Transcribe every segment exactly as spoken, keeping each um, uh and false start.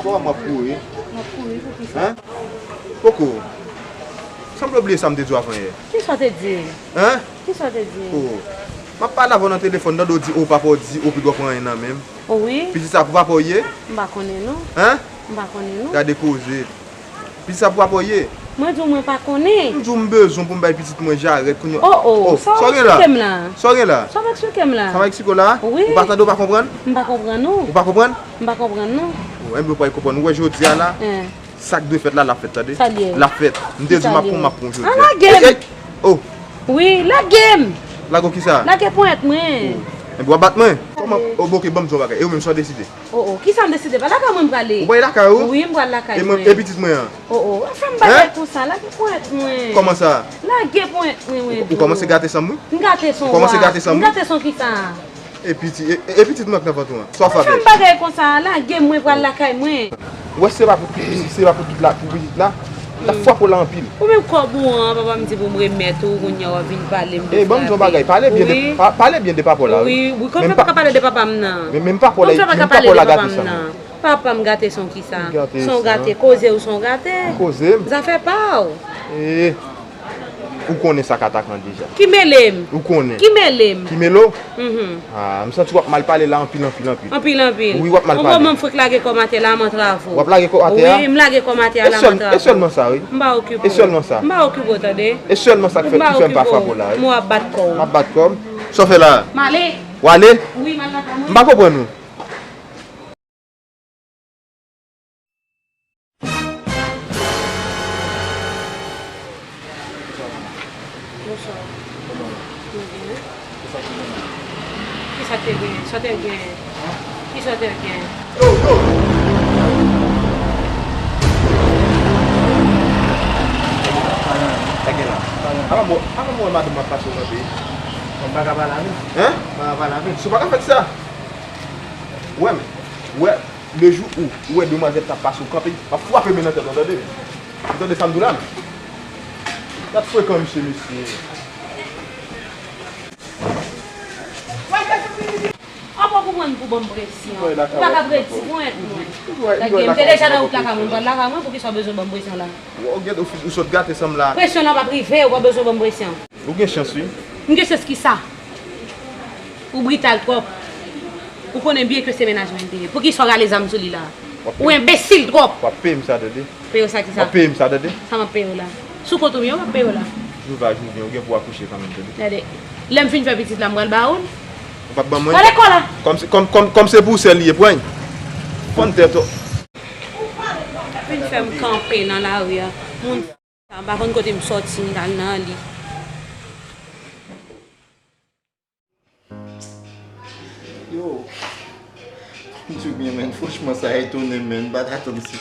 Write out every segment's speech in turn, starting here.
Kòman w ap kouri? M ap kouri pou kisa? Hein? Poko. Sanble w bliye sa m te di w avan yè. Kisa w te di? Hein? Kisa w te di? Oh. M ap pale avè w nan telefòn, tande w di, oh, papa w di, oh, piga w pran anyen nan men m. Oh, wi. Pitit sa pou papa w ye? M pa konnen, non. Hein? M pa konnen, non. Gade koze. Pitit sa pou papa w ye? Mwen di w mwen pa konnen. M di w m bezwen pou m bay pitit mwen jarèt kounye. Oh, oh, oh, sa w ap eksplike m la? Sa w gen la? Sa w ap eksplike m la? Sa m ap eksplike w la? Wi. Ou pa tande, ou pa konprann? M pa konprann, non. Ou pa konprann? M pa konprann, non. Oh, enben, ou pa konprann. Ou wè jodi a la? Hein. Sa k dwe fèt la, l ap fèt, tande? Sa l ye? L ap fèt. M te di w m ap pran, m ap pran jodi a. Ah, lage m! Ey, ey! Oh! Wi, lage m! Lage w kisa? Lage ponyèt mwen. Oh. Enben, w ap bat mwen? Kòman? Oh, bon, ok, ban m di w yon bagay. E ou menm, sa w deside? Oh, oh, kisa m deside? Pa lakay mwen m prale. Ou prale lakay ou? Wi, m pral lakay mwen. E mwen, e pitit mwen an? Oh, oh, fè m bagay konsa, lage ponyèt mwen. Kòman sa? Lage ponyèt mwen, mwen di w. Ou kòmanse gate san m, wi. M gate san w. Ou kòmanse gate san m, wi. M gate san w kisa? E pitit, e, e pitit mwen k nan vant ou an. Sa w fè avè l? Fè m bagay konsa, lage m, mwen pral lakay mwen. Ou wè, se pa pou, se pa pou tout la, pou pitit la. L ap frape w la anpil. Ou menm kòb ou an, papa m di pou m remèt ou, kounye a w ap vin pale m de frape. Ey, ban m di w yon bagay, pale byen de, pa, pale byen de papa w la, wi. Wi, wi, kòman w fè pa ka pale de papa m nan? Men, men papa w la, men papa w la gate san m. Papa m gate san w kisa? San w gate, koze ou san w gate. Koze m. Zafè pa w. Ey. Ou konnen sa k atakan deja. Ki mele m? Ou konnen. Ki mele m? Ki mele w? Mhm. Ah, m santi w ap mal pale la anpil, anpil, anpil. Anpil, anpil. Wi, w ap mal pale. Ou wè m fèk lage kò m atè la, m an travo. W ap lage kò atè a? Wi, m lage kò m atè a la, m an travo. E sèlman sa, wi. M pa okipe w. E sèlman sa. M pa okipe w, tande. E sèlman sa k fè, ki fè m pa frape w la, wi. M pa okipe w. M ap bat kò w. M ap bat kò m. Sa w fè la? M ale. W ale? Wi, m al lakay mwen. M pa konprann ou. Bonswa. Kisa w te genyen? Kisa w te genyen? Kisa w te genyen? Kisa w te genyen? Sa gen la? Avan mwen, avan mwen wè madanm ap pase w kanpe. Mwen pa ka pale avè l. Hein? Mwen pa ka pale avè l. Si w pa ka fè sa. Wè m, wè, lejou ou, ou wè demwazèl t ap pase w kanpe, m ap frape men nan tèt ou, tande? Ou tande sa m di w la? Gad frekan misye, mesye. An pa konprann pou ban m presyon. Ou pa ka predi ponyèt mwen. Lage m te deja nan wout lakay mwen, m pral lakay mwen, poukisa w bezwen ban m presyon la? Ou gen, ou sot gate san m la. Presyon nan p ap rive, ou pa bezwen ban m presyon. Ou gen chans, wi. M gen chans kisa? Ou brital twòp. Ou konnen byen ke se mennaj mwen te ye. Poukisa w rale zam sou li la? Ou enbesil twòp. W ap peye m sa, tande. Peye w sa kisa? W ap peye m sa, tande. Sa m ap peye w la? Sou kont ou m ye, w ap peye w la. Jou va jou vyen, ou gen pou w akouche kanmenm, tande. Gade. Lè m fin fè pitit la, m pral ba ou l. Ou p ap ban mwen? Gade kò la. Kòm se, kòm, kòm, kòm se pou sèl li ye, pran. Fann tèt ou. Vin fè m kanpe nan lari a. Moun sa, m pa konn kote m sòti, m t al nan li. Yo, m di w byen, menn, franchman, sa etone m, menn. M pa t atann si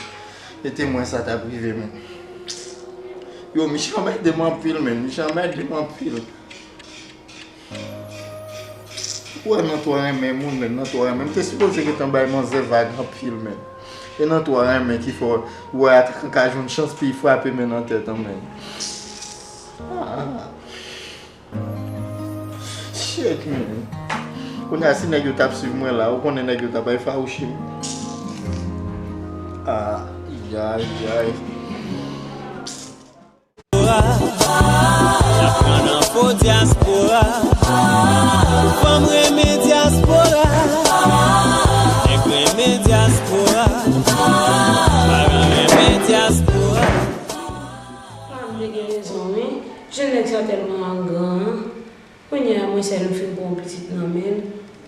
se te mwen sa t ap rive, menn. Yo, Michel anmède m anpil, menn. Michel anmède m anpil. Ou wè, nan twò renmen moun, menn, nan twò renmen. M te sipoze gentan bay manzè vag anpil, menn. E nan twò renmen ki fè w wè atakan ka jwenn chans pou l frape men nan tèt an, menn. Ah. Shit, man. Kounye a, si nèg yo t ap swiv mwen la, ou konnen nèg yo t ap efawouche m. Ay, ay, ay. N ap pran nan fo dyaspora. Fanm renmen dyaspora. Nèg renmen dyaspora. Paran renmen dyaspora. Ah, m te gen rezon, wi. Jèn nèg sa tèlman gran. Kounye a, mwen sèl m fin pran yon pitit nan men l.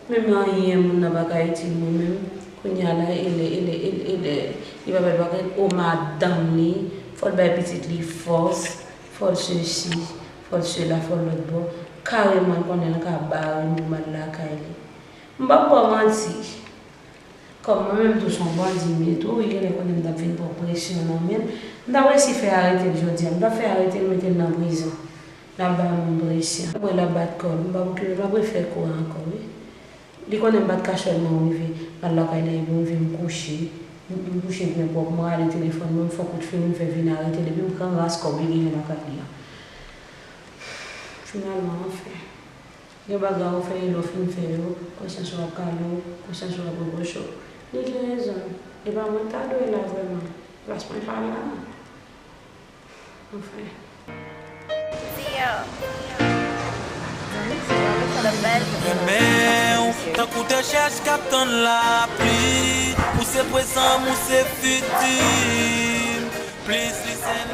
Menm anyen, moun nan pa ka itil mwen menm. Kounye a la, e lè, e lè, e lè, e lè li pa bay bagay, o madanm li, fò l bay pitit li fòs, fò l sesi, fò l sela, fò l lòt bò. Kareman, l konnen l ka bare m pou m al lakay li. M p ap ba w manti. Kòm mwen menm tou se yon bandi m ye tou, wi, genlè konnen m t ap vin pran presyon nan men l. M t ap resi fè arete l jodi a, m t ap fè arete l, mete l nan prizon. L ap bay moun presyon. Mwen l ap bat kò l, m p ap okipe, m p ap refè kou a ankò, wi. Li konnen m pa t ka sèlman rive, m al lakay nèg yo, m vin kouche. M, m kouche byen pwòp, m rale telefòn mwen, m fè yon kout fil, m fè vin arete l, epi m pran ras kòb li genyen lakay li a. Finalman, anfen. Gen bagay ou fè yo, lè w fin fè yo, konsyans ou ap kale w, konsyans ou ap repwoche w. Li gen rezon. E pa mwen ta dwe la vrèman. Plas mwen pa la. Anfen. Renmen w tankou dechèch k ap tann lapli. Ou se prezan m, ou se fiti m. Please listen.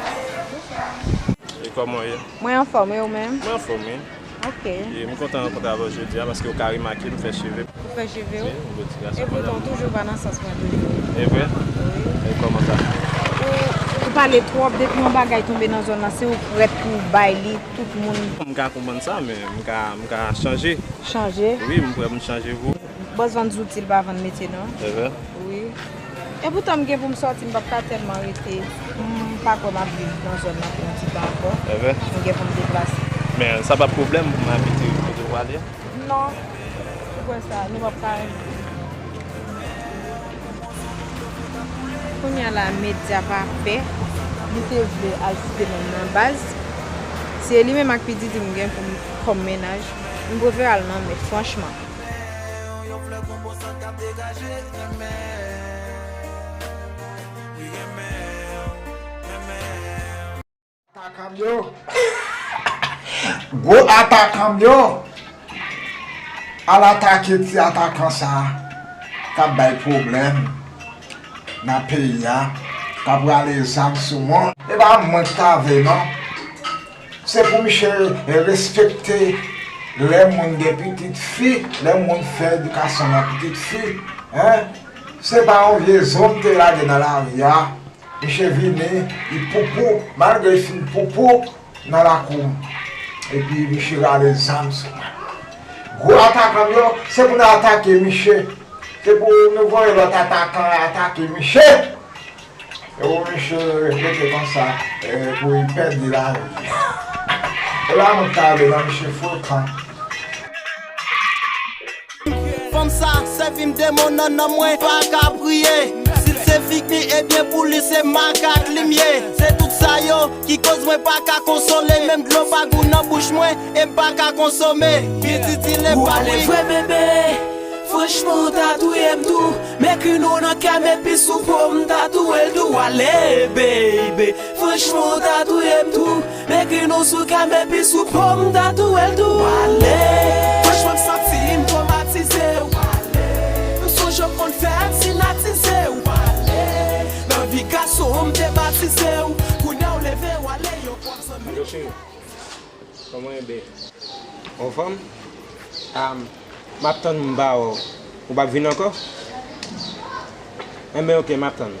E kòman w ye? Mwen anfòm, e ou menm? Mwen anfòm, wi. Ok. E m kontan rankontre avè w jodi a paske w ka remake m fè cheve. Ou fè cheve w? Wi, m bèl ti gason. E poutan w toujou va nan sans mwen toujou. E vre? Wi. E kòman sa? Ou, ou pale twòp, depi yon bagay tonbe nan zòn nan, se ou k prèt pou w bay li, tout moun. M ka konprann sa, men m ka, m ka chanje. Chanje? Wi, m prè pou m chanje pou ou. Bòs vann zouti, l pa vann metye non. E vre? Wi. Epoutan m gen pou m sòti, m p ap ka tèlman rete. M pa kwè m ap viv nan zòn nan pou yon ti tan ankò. E vre? M gen pou m deplase. Men sa p ap pwoblèm pou m abite kote w prale a? Non. Ou kwè sa, nou p ap ka renmen. Kounye a la, Medya pa pè. Li te vle al site nonm nan baz. Se li menm ak P Diddy m gen pou m kòm mennaj. M prefere al nan men, franchman. Atakan m yo, gwo atakan m yo, al atake ti atakan sa k ap bay pwoblèm nan peyi a, k ap rale zam sou moun. E pa mwen ki ta vle non. Se pou misye respekte lè moun gen pitit fi, lè moun fè edikasyon nan pitit fi, en. Se pa yon vye zo m te lage nan lari a. Misye vini, li poupou, malgre li fin poupou nan lakou m. Epi misye rale zam sou mwen. Gwo atakan m yo, se pou n atake misye. Se pou nou voye lòt atakan atake misye. Epi misye rete konsa pou li pèdi lavi. E la mwen t ale nan misye frekan. Fanm sa sèvi m demon nan nanm mwen pa ka priye. Si l se figi ebyen pou li se makak li m ye. Se tout sa yo ki koz mwen pa ka konsole. Menm dlo pa gou nan bouch mwen e m pa ka konsome. Piti ti le pa wi. Ou ale vre bebe. Franchman ou ta touye m tou. Mèk inonan kè m epi sou po m ta touye l tou. Ale baby. Franchman ou ta touye m tou. Mèk inon sou kè m epi sou po m ta touye l tou. Ale. Franchman m santi m twomatize w. Ale. M sonje w konn fè m sinatize w. Ale. Nan vi gason m te batize w. Kounye a w leve w ale yon pwazon. Kòman w ye bebe? Ou anfòm? M ap tann m ba w. Ou p ap vin ankò? Enben oke, m ap tann ou.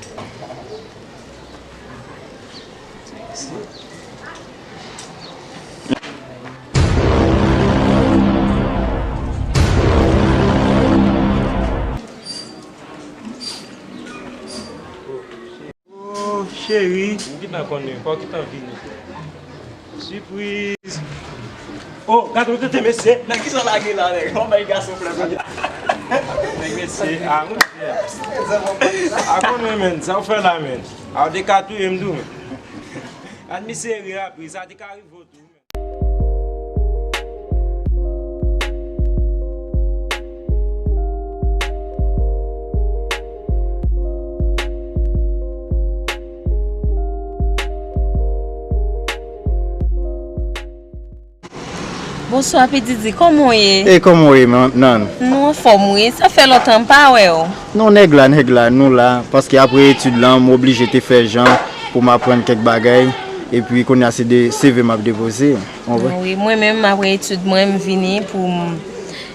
Oh cheri. M gentan konnen, fò w gentan vini. Sipriz. Oh, gade yon tete mesye. Nan kisa w lage la nèg? Yon bèl gason flè konnya. Nèg mesye, a monchè. A konnen menn, sa w fè la menn? A w te ka touye m tou menn. Gad misye ri apre, sa te ka rive w tou menn. Bonswa P Diddy, kòman w ye? E kòman w ye Nan? Nou anfòm wi, sa fè lontan m pa wè w. Non nèg la, nèg la, nou la, paske apre etid lan m oblije te fè jan pou m aprann kèk bagay, epi kounye a se de C V m ap depoze. Wi, mwen menm apre etid mwen m vini pou m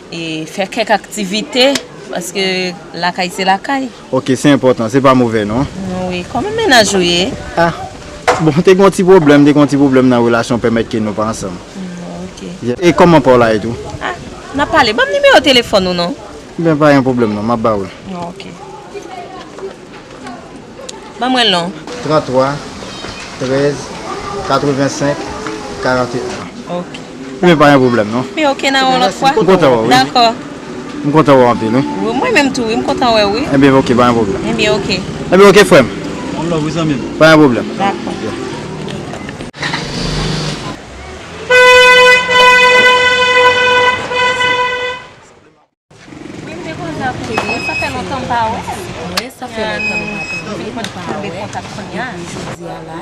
e, fè kèk aktivite, paske lakay se lakay. Ok, se enpòtan, se pa move non. Wi, kòman mennaj ou ye? Ah, bon, te gen yon ti pwoblèm, te gen yon ti pwoblèm nan relasyon pèmèt ke nou pa ansanm. Ok. E kòman pa w la e tou? Ah, n ap pale, ban m nimewo telefòn ou non. Ben pa gen pwoblèm non, m ap ba w l. Ok. Ban mwen l non. Trant twa, trèz, katreven senk, karant e en. Ok. Ebyen pa gen pwoblèm non. Ebyen ok, n a wè w lòt fwa. M kontan wè w wi. Dakò. M kontan wè w anpil wi. Wi, mwen menm tou wi, m kontan wè w wi. Ebyen ok, pa gen pwoblèm. Ebyen ok. Ebyen ok frè m. One love wi zanmi m. Pa gen pwoblèm. Dakò. Wi, m te kontan pou li. Sa fè lontan m pa wè l. Mwen, sa fè lontan nou pa tande, nou pa wè. Depi jodi a la.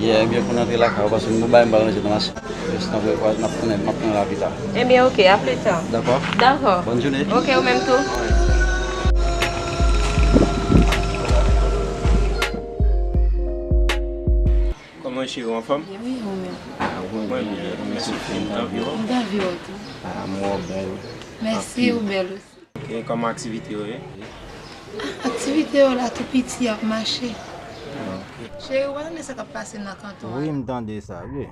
Yeah, ebyen, pou n antre lakay ou, paske m bay m pral ranje nan machin. Jis nan vre kwa, n ap konnen, m ap konnen la pita. Ebyen, oke, a pli ta. Dakò? Dakò. Bòn jounen. Oke, ou menm tou. Kòman cheri, ou anfòm? Wi, ou menm. Mwen byen, mèsi. M t anvi w. M t anvi w tou. Ah, mwen bèl. Mèsi, ou bèl osi. Gen kòman aktivite yo ye? Ah, aktivite yo la tou piti, y ap mache. Cheri, ou pa tande sa k ap pase nan kanton an? Wi, m tande sa, wi.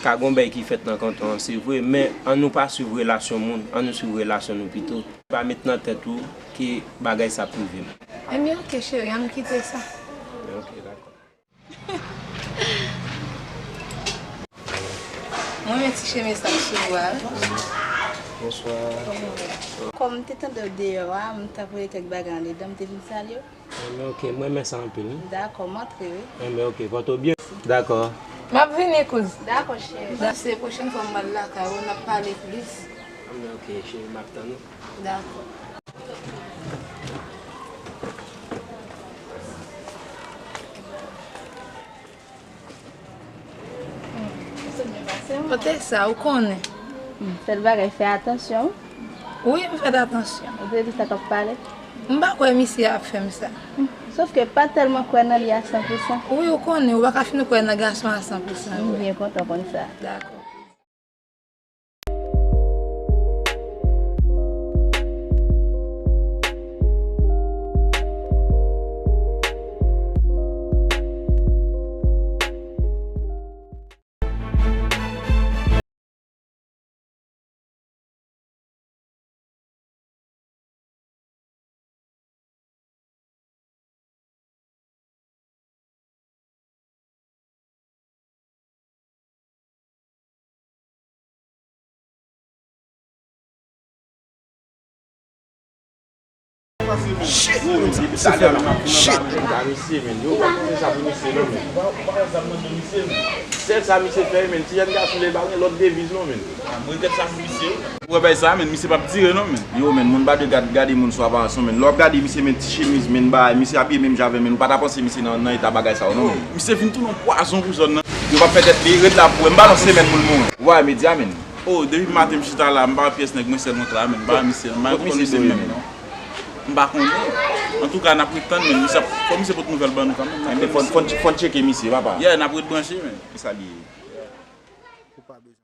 Ka gon bèy ki fèt nan kanton an, se vre, men ann nou pa swiv relasyon moun, ann nou swiv relasyon nou pito. Pa met nan tèt ou ke bagay sa ap rive m. Ebyen, oke, cheri, ann kite sa. Ok, dakò. Mwen men ti chemiz sa sou ou a, wi. Bonswa. Kòm m te tande w deyò a, m t ap voye kèk bagay andedan, m te vin salye w. Enben, ok, mwen men sa anpil, wi. Dakò, m antre, wi. Enben, ok, pòte w byen. Dakò. M ap vini, kouz. Dakò, cheri. Se pwochèn fwa m al lakay ou, n ap pale plis. Enben, ok, cheri, m ap tann ou. Dakò. Kote sa, ou konnen? Sèl bagay, fè atansyon. Wi, m fè atansyon. Ou te di sa k ap pale? M pa kwè misye ap fè m sa. Sòf ke pa tèlman kwè nan li a san pou san. Wi, ou konnen, ou pa ka fin kwè nan gason a san pou san. M byen kontan konn sa. Dakò. Shit! Sa fè mal. Shit! Misye, men, yo pa konn sa pou misye, non, men. Sèl sa misye fè, men, ti jèn gason, li pa gen lòt deviz, non, men. Mwen tèt sa pou misye. Ou wè bay sa, men, misye p ap dire, non, men. Yo, men, moun pa dwe gad, gade moun sou aparans, non, men. Lè w ap gade misye, men, ti chemiz, men, bay, misye abiye menm jan avè m, men, ou pa ta panse misye nan, nan eta bagay sa yo, non, men. Misye vin tounen yon pwazon pou zòn nan. Yo p ap fè tèt li red la pou wè, m pa nan semèn moun mouri. Ou pa wè medya, men. Oh, depi maten m chita la, m pa wè pyès nèg, mwen sèl mwen t la, men, m pa wè misye, m pa konn misye menm, non. M pa konnen. Antouka, n ap ret tann, men, misye ap, fò misye pote nouvèl ban nou kanmenm, n ap tann misye. Fò n tcheke misye, papa. Yeah, n ap ret branche, men. Ki sa l ye? Ou pa bezwen.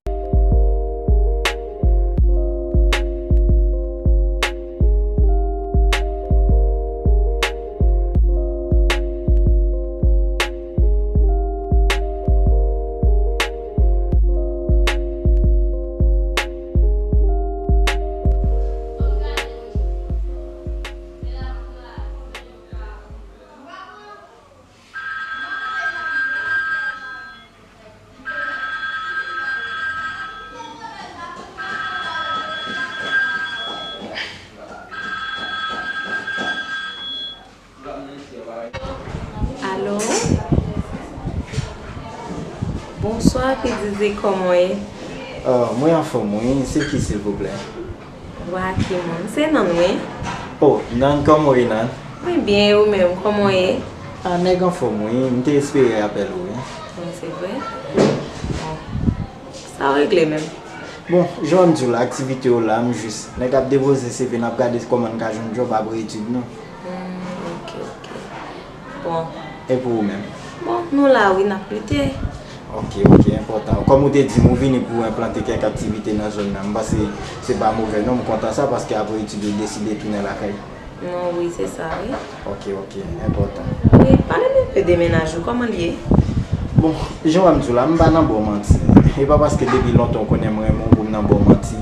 Alo? Bonswa, P D G, kòman w ye? Ah, mwen anfòm, wi. Se ki, silvouplè? Wa ki moun? Se Nan, wi. Oh, Nan, kòman w ye, Nan? Mwen byen, e ou menm, kòman w ye? Ah, nèg anfòm, wi. M te espere apèl ou, wi. Bon, se vre? Bon. Sa w regle menm? Bon, jan m di w la, aktivite yo la, m jis, nèg ap depoze C V, n ap gade kòman n ka jwenn djòb apre etid nou. Hmm, ok, ok. Bon. E pou ou menm? Bon, nou la wi, n ap lite. Ok, ok, enpòtan. Kòm ou te di m, ou vini pou enplante kèk aktivite nan zòn nan. M panse se pa movè non, m kontan sa, paske apre etid ou deside tounen lakay. Non, wi, se sa, wi. Ok, ok, enpòtan. Wi, pale m enpe de mennaj ou, kòman l ye? Bon, jan w wè m di w la, m pa nan ba w manti. E pa paske depi lontan w konnen m renmen w pou m nan ba w manti.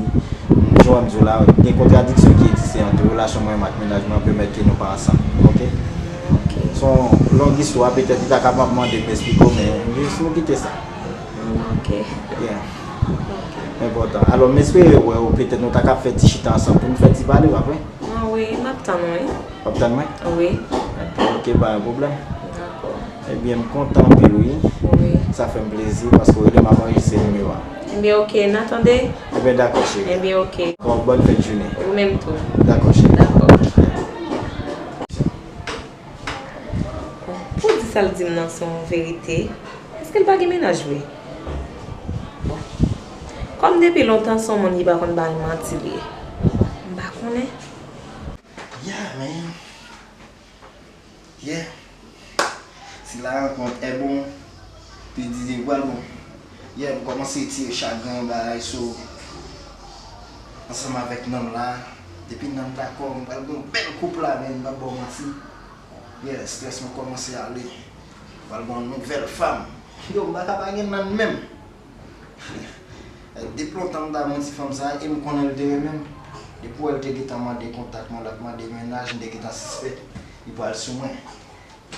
M Jan m di w la, gen kontradiksyon ki egziste ant relasyon mwen menm ak mennaj mwen, pèmèt ke nou pa ansanm, oke? Ok. Se yon long istwa, petèt li ta kapab mande m esplike w, men jis nou kite sa. Mm, ok. Yeah. Ok. Enpòtan. Alò, m espere wè w, petèt nou ta kab fè ti chita ansanm pou nou fè ti pale, w ap wè? Ah wi, m ap tann ou, wi. W ap tann mwen? Wi. Ok, pa gen pwoblèm. Dakò. Ebyen, m kontan anpil, wi. Wi. Sa fè m plezi paske w rele m ap anrejistre nimewo a. Ebyen, ok, n a tande. Ebyen, dakò, cheri. Ebyen, ok. Bon, bòn fèt jounen. Ou menm tou. Dakò, cheri. Dakò. Pou di sa l di m nan se yon verite, èske l pa gen mennaj vre? Bon. Kòm depi lontan se yon moun ki pa konn bay manti li ye. M pa konnen. Yeah, man. Yeah. Si la rankont è bon, te di li pral bon. Yeah, m kòmanse tire chagren bagay so ansanm avèk nanm la. Depi nanm dakò, m pral gen yon bèl koup la, men m p ap ba w manti. Yeah, strès mwen kòmanse ale. M pral gen yon nouvèl fanm. Yo, m pa ka pa gen nanm menm. Depi lontan m ta renmen ti fanm sa, e m konnen l te renmen m. Depi wè l te gentan mande kontak mwen, l ap mande mennaj, m te gentan sispèk li pral sou mwen.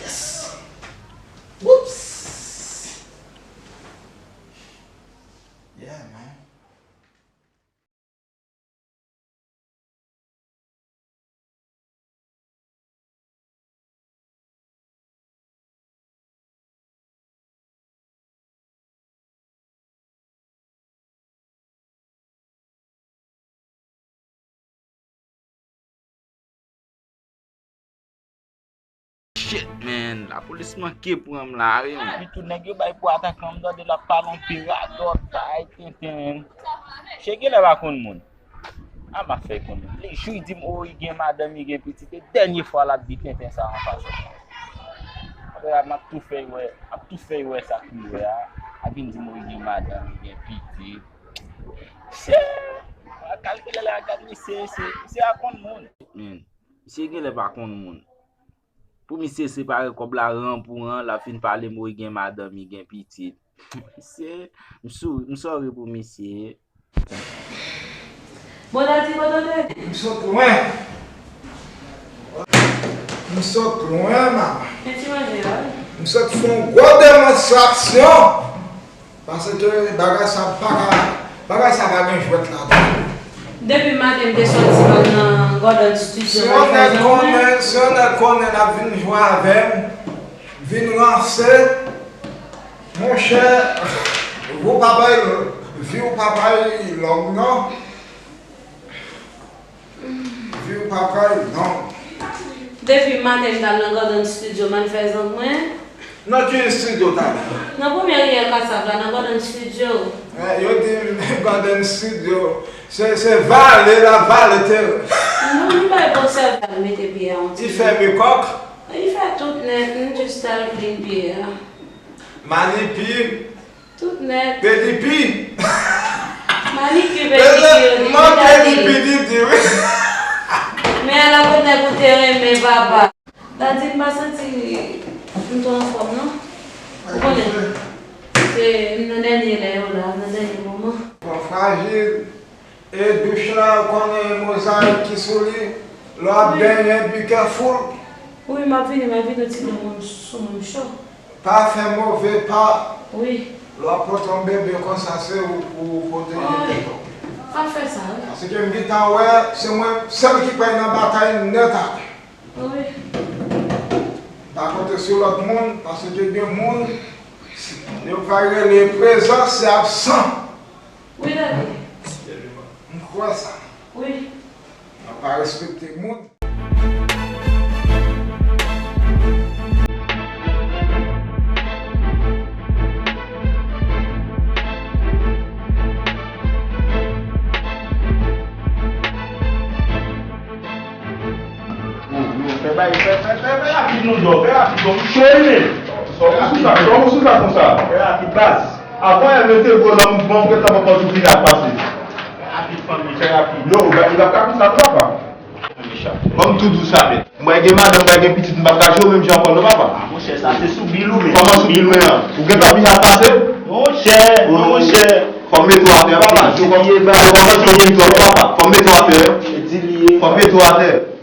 Yes! Whoops! Yeah, man. Shit, man. Lapolis manke pran m la, wi, man. Epi tou, nèg yo bay pou atakan, m tande l ap pale yon pil radòt, bagay tenten, man. Misye genlè pa konn moun. A, m ap fè l konn moun. Li jou li di m, o, li gen madanm, li gen pitit. E dènye fwa l ap di tenten sa anfas mwen. Apre a, m ap tou fè l wè, m ap tou fè l wè sa k pi wè a. Ap vin di m, o, li gen madanm, li gen pitit. Misye, a kalkile la, gad misye, misye, misye a konn moun. Men, misye genlè pa konn moun. Pou misye separe kòb la ran pou ran, l ap vin pale m, o, li gen madanm, li gen pitit. Misye, m sou, m sòri pou misye. Bon, Dadi, kote w te ye? M sot lwen. M sot lwen, mama. Men ti manje a, wi. M sot fè yon gwo demonstrasyon. Paske bagay sa pa ka, bagay sa pa gen jwèt ladan. Depi maten m te sòti m al nan Gordon Studio m al fè zòrèy. Si yon nèg konnen, si yon nèg konnen l ap vin jwe avè m, vin ranse, monchè, vi w pa bay, vi w pa bay lòg non. Vi w pa bay non. Depi maten m t al nan Gordon Studio m al fè zòrèy mwen. Nan ki estidyo w t ale? Nan premye riyèl Kasav la, nan Gordon Studio. Eh, yo di m Gordon Studio. Se, se vale, l ap vale teren. Non, nou bay bon sèvi al mete pye a yon ti jan. Li fè mekòk? Li fè tout nèt, m jis al klin pye a. Manipi. Tout nèt. Pedipi. Manikir, pedikir, li mete li. Pedipi, wi. Men ala kot nèg ou te renmen, papa. Dadi, m pa santi m twò anfòm, non. Ou konnen, se m nan dènye lè yo la, nan dènye moman. Kò frajil, e douch la, ou konnen mozayik ki sou li, lè w ap benyen, be careful. Wi, m ap vini, m ap vini, ti dlo moun sou moun cho. Pa fè move pa. Wi. Lè w ap pote yon bebe konsa, se ou pou pwoteje tèt ou. Pa fè sa, wi. Paske m gentan wè, se mwen sèl ki pral nan batay nèt a. Wi. Pa konte sou lòt moun, paske gen moun, yo pa rele prezans, se absan. Wi, Dadi. M kwè sa. Wi. Yo pa respekte moun. Fè bay, fè, fè, fè, fè rapid non, dò, fè rapid non, m cho wi, men. Sòm ou sou sa, sòm ou sou sa konsa. Fè rapid, baz. Avan yè mete gwo nan mouvman, ou gentan pran pòz ou vini ap pase. Fè rapid, fanmi, fè rapid. Yo, li p ap ka konsa non, papa. Kòm tou dous sa, men. M pral gen madanm, m pral gen pitit, m p ap ka jwe menm jan ankò non, papa. Ah, monchè, sa se sou bil ou, men. Kòman sou bil mwen an? Ou gentan vin ap pase? Monchè, monchè. Fò m mete w atè, papa. Ti pye ba. Kòman sou bil mwen, papa? Fò m mete w atè. Fò m mete w atè.